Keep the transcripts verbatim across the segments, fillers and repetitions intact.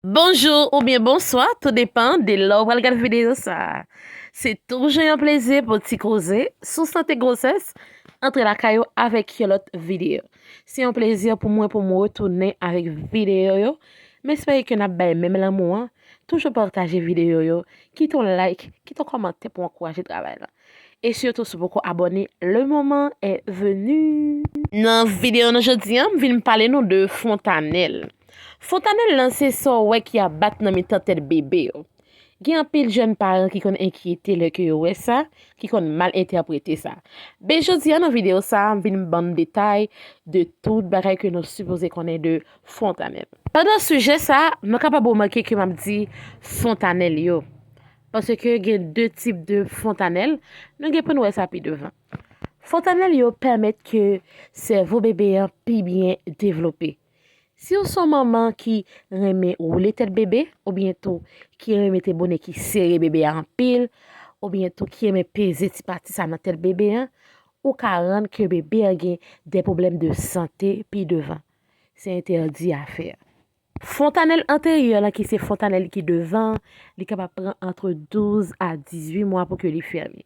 Bonjou oubyen bonswa, tou depan de lè w pral gade videyo sa a. Se toujou yon plezi pou Ti Koze sou sante gwosès antre lakay ou avèk yon lòt videyo. Se yon plezi pou mwen pou m retounen avèk videyo yo. M espere ke n ap bay menm lanmou an. Toujou pataje videyo yo, kite yon like, kite yon kòmantè pou ankouraje travay la. E sitou si w poko abòne, le moment est venu. Nan videyo nou jodi an, m vin pale nou de fontanèl. Fontanèl lan se sa w wè ki ap bat nan mitan tèt bebe yo. Gen anpil jèn paran ki konn enkyete lè ke yo wè sa, ki konn mal entèprete sa. Ben jodi an nan videyo sa a, m vin ban n detay de tout bagay ke nou sipoze konnen de fontanèl. Pandan sijè sa a, nou kapab remake ke m ap di fontanèl yo. Paske gen de tip de fontanèl, nou gen pou n wè sa pi devan. Fontanèl yo pèmèt ke sèvo bebe an pi byen devlope. Si w se yon manman ki renmen woule tèt bebe, oubyen tou ki renmen mete bonè ki sere bebe a anpil, oubyen tou ki renmen peze ti pati sa nan tèt bebe an, ou ka rann ke bebe an gen de pwoblèm de sante pi devan. Se entèdi a fè. Fontanèl anteryè la, ki se fontanèl ki devan, li kapab pran antre douz a dizuit mwa pou ke li fèmen.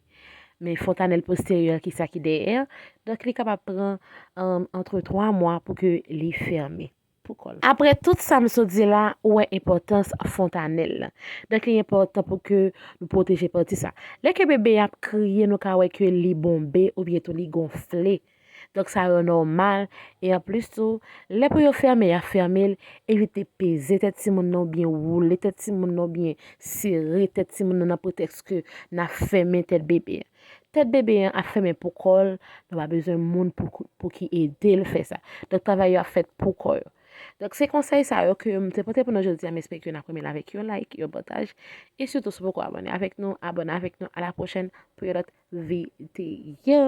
Men fontanèl posteryè, ki sa ki dèyè, donk li kapab pran, um, antre twa mwa pou ke li fèmen. Pou kò l. Apre tout sa m sot di la, ou wè enpòtans fontanèl la. Donk li enpòtan pou ke nou pwoteje pati sa. Lè ke bebe ap kriye, nou ka wè ke li bonbe oubyen tou li gonfle. Donk sa yo nòmal. E anplis tou, lè pou yo fèmen, y ap fèmen l. Evite peze tèt timoun nan oubyen woule tèt timoun nan oubyen sere tèt timoun nan nan pretèks ke n ap fèmen tèt bebe an. Tèt bebe an ap fèmen pou kò l, nou pa bezwen moun pou, pou ki ede l fè sa. Donk travay yo ap fèt pou kò yo. Donk se konsèy sa yo ke m te pote pou nou jodi a, m espere ke n ap renmen l avèk yon like, yon pataj. E sitou si w poko abòne avèk nou, abòne avèk nou. A la pwochèn pou yon lòt videyo.